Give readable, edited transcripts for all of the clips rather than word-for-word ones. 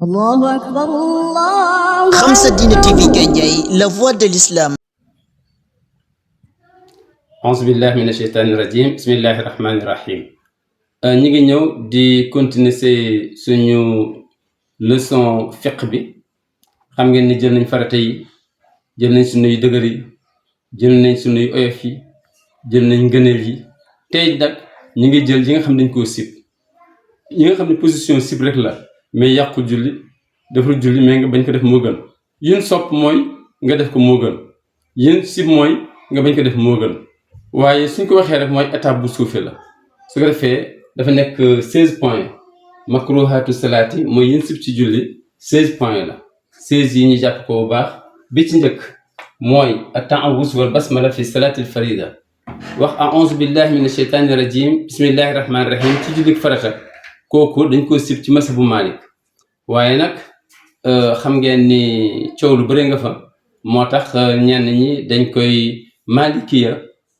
الله أكبر الله Khamsa Dina TV Gandiaye, la voix de l'islam. auzu billahi mina sheytaani rajim bismillahi rahmaani rahim. ñi ngi ñëw di continuer suñu leçon fiqh bi. xam ngeen ni jël nañ farata yi, jël nañ suñuy dëgër yi, jël nañ suñuy oyof yi, jël nañ ngëneel yi. tey nag ñi ngi jël yi nga xam ne dañ koo sib, yi nga xam ne position sib rek la, mais yàqu julli, deful julli mais nga bañ ko def moo gën. yéen sopp mooy nga def ko moo gën, yéen sib mooy nga bañ ko def moo gën. waaye suñ ko waxee rek mooy étape bu suufee la. su ko defee dafa nekk 16 points. makruhatu salaati mooy yéen sib ci julli 16 points la. 16 yi ñu jàpp ko bu baax. bi ci njëkk mooy at-ta'awwuz wal basmala fi salaatil farida. wax a'uuzu billahi mina sheytaani rajim bismillahi rahmaani rahim ci julli farata. kooku dañ ko sib ci mazhabu Maalik. waaye nag xam ngeen ni coow lu bëri nga fa, moo tax ñenn ñi dañ koy Maalikiya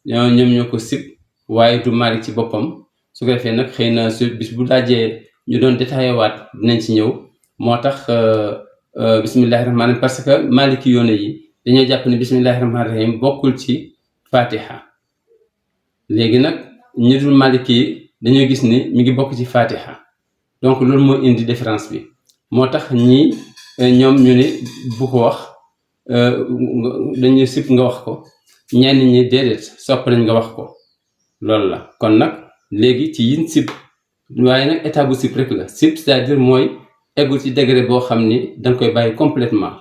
ñoom ñoo ko sib, waaye du Maalik ci boppam. su ko defee nag xëy na su bis bu dajee ñu doon détaillé waat dinañ ci ñëw. moo tax bismillahi rahmaani rahim parce que Maaliki yoone yi dañoo jàpp ne bismillahi rahmaani rahim bokkul ci Fatiha. léegi nag ñi dul Maaliki yi dañoo gis ni mi ngi bokk ci Fatiha, donc loolu moo indi différence bi. moo tax ñii ñoom ñu ne bu ko wax, dañuy sib nga wax ko. ñenn ñi déedéet sopp nañ nga wax ko. loolu la kon nag léegi ci yin sib, waaye nag état bu sib rek la. sib c'est-à-dire mooy eggul ci degré boo xam ni danga koy bàyyi complètement.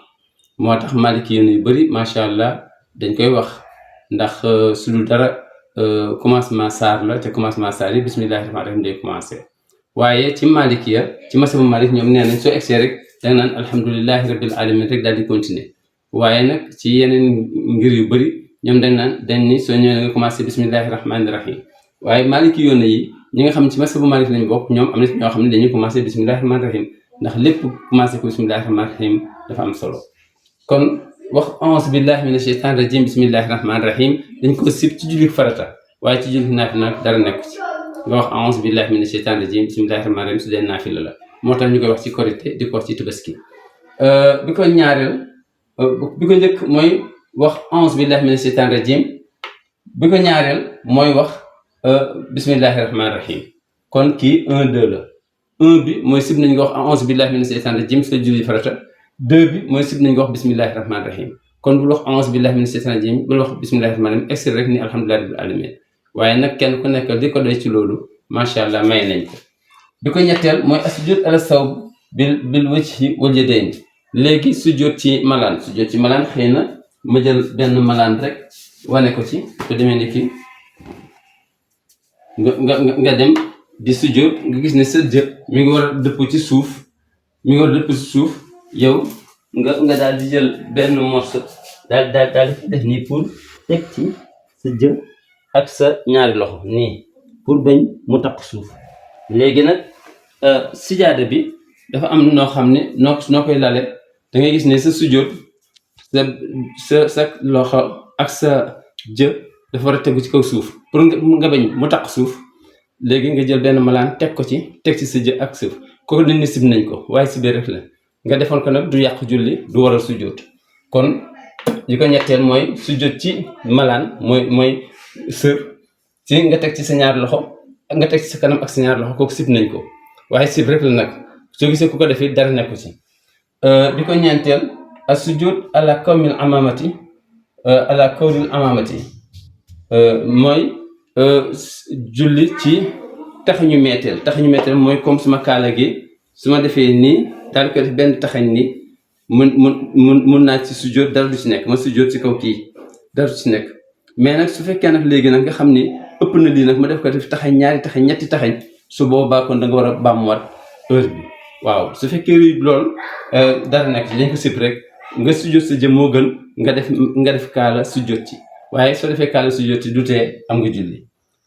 moo tax Maliki yu bëri macha allah dañ koy wax, ndax su dul dara commencement saar la, te commencement saar yi bismillahi rahmaani rahim day commencé. waaye ci Malikiya, ci masabu Malik, ñoom nee nañ soo egsee rek danga naan alhamdulillahi rabbil alamin rek daal di continuer. waaye nag ci yeneen ngir yu bëri ñoom dañ ni soo ñëwee nga commencé bismillahi rahmaani rahim. waaye Maliki yoon yi ñi nga xam ci masabu Malik lañ bokk, ñoom am na ñoo xam ne dañuy commencé bismillahi rahmaani rahim, ndax lépp commencé ko bismillahi rahmaani rahim dafa am solo. kon wax a'uuzu billahi mina sheytaani rajim bismillahi rahmaani rahim dañ ko sib ci julli farata, waaye ci julli naafila nag dara nekku ci. nga wax a'uuzu billahi mina sheytaani rajim bismillahi rahmaani rahim su dee naafila la. moo tax ñu koy wax ci korité di ko wax ci tabaski. bi ko ñaareel bi ko njëkk mooy wax a'uuzu billahi mina sheytaani rajim, bi ko ñaareel mooy wax bismillahi rahmaani rahim. kon kii 1 2 la. 1 bi mooy sib nañ nga wax a'uuzu billahi mina sheytaani rajim sa julli farata. 2 bi mooy sib nañ nga wax bismillahi rahmaani rahim. kon bul wax a'uuzu billahi mina sheytaani rajim, bul wax bismillahi rahmaani rahim, extrait rek ni alhamdulillahi rabbil alamin. waaye nag kenn ku nekk li ko doy ci loolu macha allah may nañ ko. bi ko ñetteel mooy asujud ala sawb bil wajhi wal yadayni. léegi sujjóot ci malaan. sujjóot ci malaan xëy na ma jël benn malaan rek wane ko ci te demee ni ki nga dem di sujjóot, nga gis ne sa jë mi ngi war a dëpp ci suuf, yow nga daal di jël benn morceau daal di def nii pour teg ci sa jë ak sa ñaari loxo nii pour bañ mu takk suuf. léegi nag sijaada bi dafa am noo xam ne noo koy lale. da ngay gis ne sa sujjóot sa loxo ak sa jë dafa war a tegu ci kaw suuf pour nga bañ mu takk suuf. léegi nga jël benn malaan teg ci sa jë ak suuf. kooku dañ ne sib nañ ko, waaye sibee rek la. nga defoon ko nag du yàq julli, du waral sujjóot. kon li ko ñetteel mooy sujjóot ci malaan mooy sër ci nga teg ci sa ñaari loxo ak nga teg ci sa kanam ak sa ñaari loxo. kooku sib nañ ko, waaye sib rek la nag. soo gisee ku ko defee dara nekku ci. bi ko ñeenteel as sujjóot ala kawmil amamati mooy julli ci taxañu metteel mooy comme suma kaala gi su ma defee nii daal ko def benn taxañ ni mun naa ci sujjóot dara du ci nekk, ma sujjóot ci kaw kii dara du ci nekk. mais nag su fekkee nag léegi nag nga xam ni ëpp na lii nag ma def ko def taxañ, ñaari taxañ, ñetti taxañ, su boobaa kon da nga war a bàmmuwaat heure bi. waaw su fekkee lool dara nekk ci dañ ko sib rek. nga sujjóot sa jëm moo gën nga def kaala sujjóot ci. waaye soo defee kaala sujjóot ci du tee am nga julli.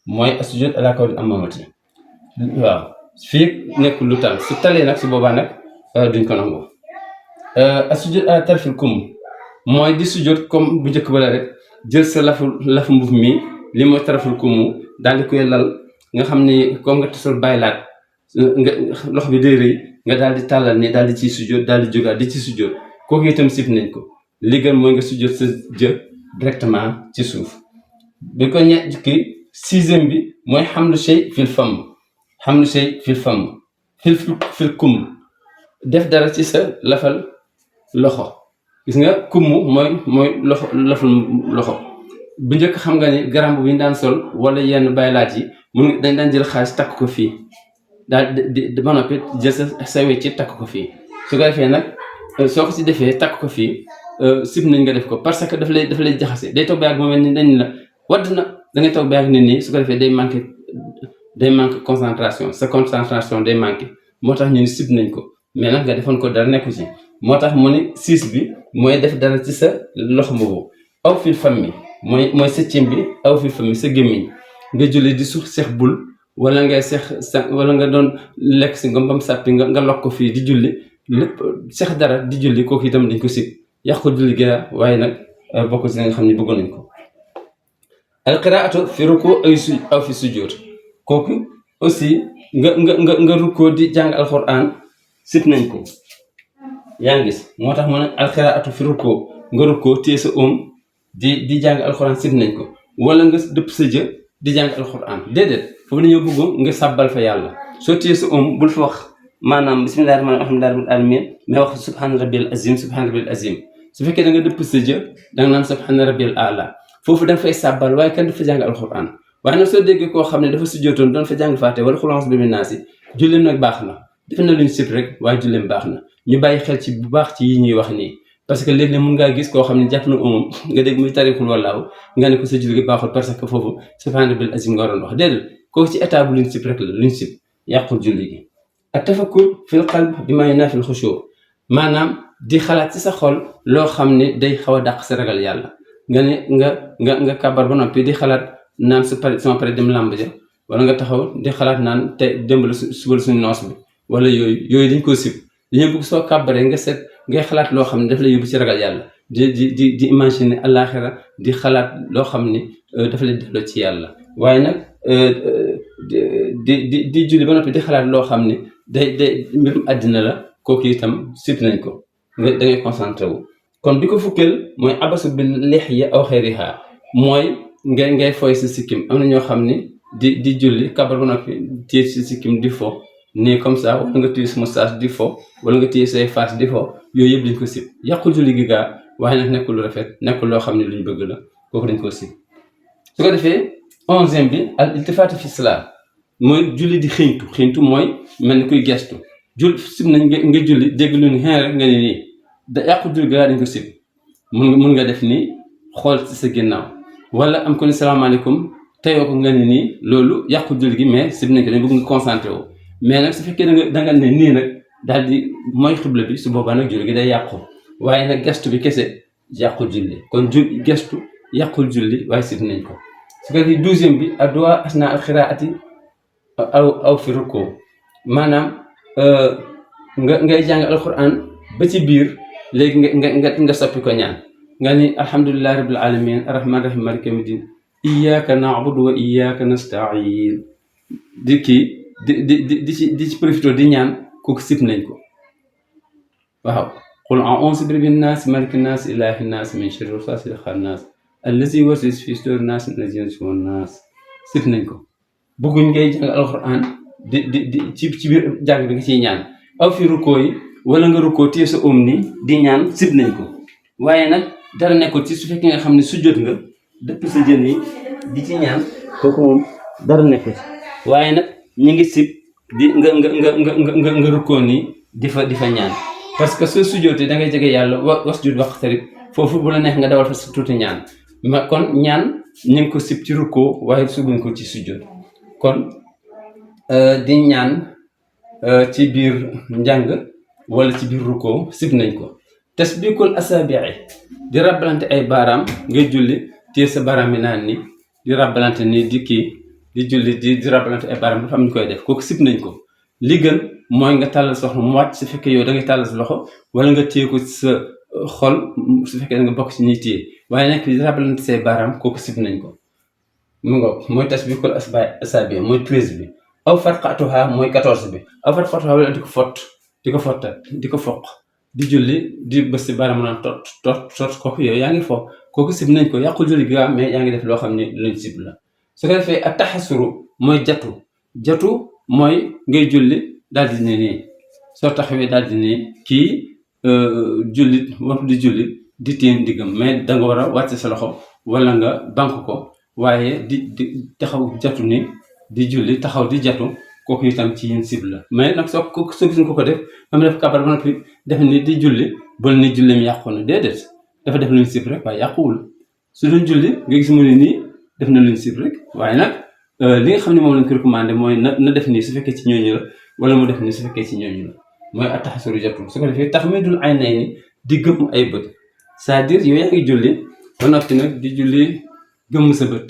mooy sujjóot ala kawmil amamati. waaw fii nekk lu tal, su talee nag su boobaa nag duñ ko nangu. sujjóot ala tarfil kum mooy di sujjóot comme bu njëkk ba la rek, jël sa lafu mbuf mi li mooy taraful kumu daal di koy lal, nga xam ni comme nga tasal bàyyi laat nga loxo bi day rëy nga daal di tàllal ni daal di ciy sujjóot daal di jógaat di ci sujjóot kooku itam sib nañ ko. li gën mooy nga sujjóot sa jë directement ci suuf. bi ko ñett ki 6e bi mooy hamlu shay fil fam fil kum def dara ci sa lafal loxo. gis nga kumm mooy loxo bu njëkk xam nga ni garamb bi ñu daan sol wala yenn baylaat yi dañ daan jël xaalis takk ko fii daal di ba noppi jël sa wecc takk ko fii. su ko defee nag soo ko si defee takk ko fii sib nañ nga def ko parce que daf lay jaxase day toog ba yàgg moom ni dañ la wadd na da ngay toog ba yàgg nit nii su ko defee day manqué concentration sa concentration day manqué moo tax ñu ni sib nañ ko mais nag nga defoon ko dara nekku ci. moo tax mu ni 6 bi mooy def dara ci sa loxo boobu aw fil fammi mooy sa cim bi aw fil fammi sa gémmiñ nga julli di suux seex bul wala ngay seex wala nga doon lekk si nga bam sàppi nga lokk ko fii di julli lépp seex dara di julli kooku itam dañ ko sib yàq ko julli ga waaye nag bokk ci nga xam ne bëggoon nañ ko. alqiraatu fi ruku aw fi sujjóot kooku aussi nga rukkoo di jàng alquran sib nañ ko. yaa ngi gis moo tax mu ne alqiraatu fi rukkoo nga rukkoo téye sa di jàng alquran sib nañ ko wala nga dëpp sa jë di jàng alquran déedéet foofu dañoo bëgg nga sàbbal fa yàlla soo téye sa bul fa wax maanaam bismillahi rahmaani rahiim alhamdulillahi rabbil alamin mais wax subhaana rabbil azim su fekkee da nga dëpp sa jë da nga naan subhaana rabbil aala foofu da nga fay sàbbal waaye kenn du fa jàng alquran. waaye nag soo déggee koo xam ne dafa sujjootoon doon fa jàng faate wala xul a'uuzu bi rabbil naas julleem nag baax na def na luñ sib rek waaye julleem baax na. ñu bàyyi xel ci bu baax ci yi ñuy wax nii parce que léeg-léeg mën ngaa gis koo xam ne jàpp na nga dégg muy tarixul wallaahu nga ne ko sa julli gi baaxul parce que foofu subhaana rabbil azim nga waroon wax déedéet kooku ci état bu luñ sib rek la luñ sib yàqul julli gi. ak tafakkur fil qalb bi ma yunaafil xushuuc maanaam di xalaat ci sa xol loo xam ne day xaw a dàq sa ragal yàlla nga ne nga kàbbar ba noppi di xalaat naan sama pare dem làmb ja wala nga taxaw di xalaat naan te démb la suba suñu noos bi wala yooyu dañ koo sib. dañoo bëgg soo kàbbaree nga seet ngay xalaat loo xam ne daf lay yóbbu ci ragal yàlla di imaginer àllaaxira di xalaat loo xam ni dafa lay delloo ci yàlla waaye nag di julli ba noppi di xalaat loo xam ni day mbirum àddina la kooku itam sib nañ ko da ngay concentré wu. kon bi ko fukkeel mooy abasu bi lihya aw xayriha mooy ngay foy sa sikkim am na ñoo xam ni di julli kàbbar ba noppi téye si sikkim di fo nii comme ça wala nga téye sa moustache di fo wala nga téye say faas di fo yooyu yëpp dañ ko sib yàqul julli gi gaa waaye nag nekkul lu rafet nekkul loo xam ne luñ bëgg la kooku dañ ko sib. su ko defee 11e bi al iltifaatu fi salaat mooy julli di xëyntu mooy mel ni kuy gestu sib nañ nga julli dégg lu ni xëy rek nga ne nii da yàqul julli gaa dañ ko sib mun nga def nii xool ci sa ginnaaw wala am ko ni salaamaaleykum teyoo ko nga ne nii loolu yàqul julli gi mais sib nañ ko dañ bëgg nga concentré wu. mais nag su fekkee da nga ne nii nag daal di mooy xibla bi su boobaa nag julli gi day yàqu waaye nag gestu bi kese yàqul julli kon gestu yàqul julli waaye sib nañ ko. su ko defee 12e bi addu'a asna al xiraati aw fi rukkoo maanaam ngay jàng alquran ba ci biir léegi nga soppi ko ñaan nga ni alhamdulillahi rabbil alamin arrahman rahim maliki yawmiddin iyyaka na'budu wa iyyaka nasta'in di ci profité di ñaan kooku sib nañ ko. waaw qul a'uuzu bi rabbin naas malikin naas ilaahin naas min sharri waswaasil xannaas allazi yuwaswisu fi suduurin naas minal jinnati wan naas sib nañ ko. bëgguñ ngay jàng alxuraan di ci biir jàng bi nga ciy ñaan aw fi rukkoo yi wala nga rukkoo téye sa nii di ñaan sib nañ ko waaye nag dara nekkul ci su fekkee nga xam ne sujjóot nga dëpp sa jën yi di ci ñaan kooku moom dara nekkul ci waaye nag ñu ngi sib di nga rukkoo nii di fa ñaan parce que soo sujjóotee da ngay jege yàlla wasjud waqtarib foofu bu la neex nga dawal fa sa tuuti ñaan ma kon ñaan ñu ngi ko sib ci rukkoo waaye subuñ ko ci sujjóot kon di ñaan ci biir njàng wala ci biir rukkoo sib nañ ko. tasbikul asabi'i di rabbalante ay baaraam ngay julli téye sa baaraam yi naan ni di rabbalante ni di julli di rabbalante ay baaraam dafa am ñu koy def kooku sib nañ ko. li gën mooy nga tàllal sa loxo mu wàcc su fekkee yow da ngay tàllal sa loxo wala nga téye ko sa xol su fekkee da nga bokk ci ñuy téye waaye nag di rabbalante say baaraam kooku sib nañ ko. mu ngoog mooy tasbikul asabi mooy 13 bi aw farqatuha mooy 14 bi aw farqatuha wala di ko fott di ko fottal di ko foq di julli di bës si baram naan tot kooku yow yaa ngi fo kooku sib nañ ko yàqul julli gi mais yaa ngi def loo xam ne luñ sib la. su ko defee ak taxasuru mooy jatu mooy ngay julli daal di ne nii soo taxawee daal di ne kii jullit wartu di julli di téen diggam mais da nga war a wàcc sa loxo wala nga bank ko waaye di taxaw jatu ni di julli taxaw di jatu kooku itam ci yin sib la. mais nag soo gis ko def am def kabar ba noppi def ni di julli bul ni julli mi yàqu na déedéet dafa def luñ sib rek waaye yàquwul. su doon julli nga gis mu ne nii def na luñ sib rek waaye nag li nga xam ne moom lañ ko recommandé mooy na def nii su fekkee ci ñooñu la wala mu def nii su fekkee ci ñooñu la mooy attaxasuru jatu su ko defee tax muy dul ay nay ni di gëmm ay bët c'est-à-dire yow yaa ngi julli ba noppi nag di julli gëmm sa bët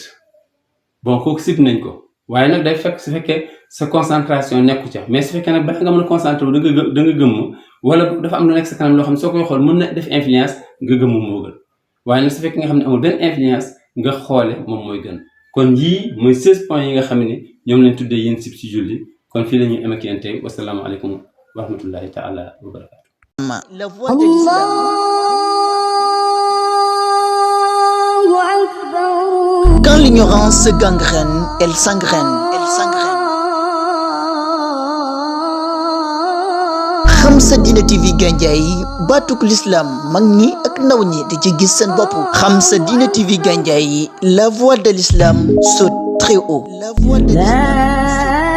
bon kooku sib nañ ko waaye nag day fekk su fekkee sa concentration nekku ca mais su fekkee nag bala nga mën a concentré wu da nga gëmm wala dafa am lu nekk sa kanam loo xam ne soo koy xool mën na def influence nga gëmm moo gën waaye nag su fekkee nga xam ne amul benn influence nga xoole moom mooy gën. kon yii mooy 16 points yi nga xam ne ñoom lañ tuddee yéen sib ci julli kon fii la ñuy am ak yéen tey wasalaamaaleykum wa rahmatullahi taala wa barakatu. La voix de l'islam. Quand l'ignorance se gangrène, elle s'engraine. Xam sa Diine TV Gandiaye baatuk l'islam mag ñi ak ndaw ñi di ci gis seen bopp. Xam sa Diine TV Gandiaye la voix de l'islam saute très haut. La voix de l'islam.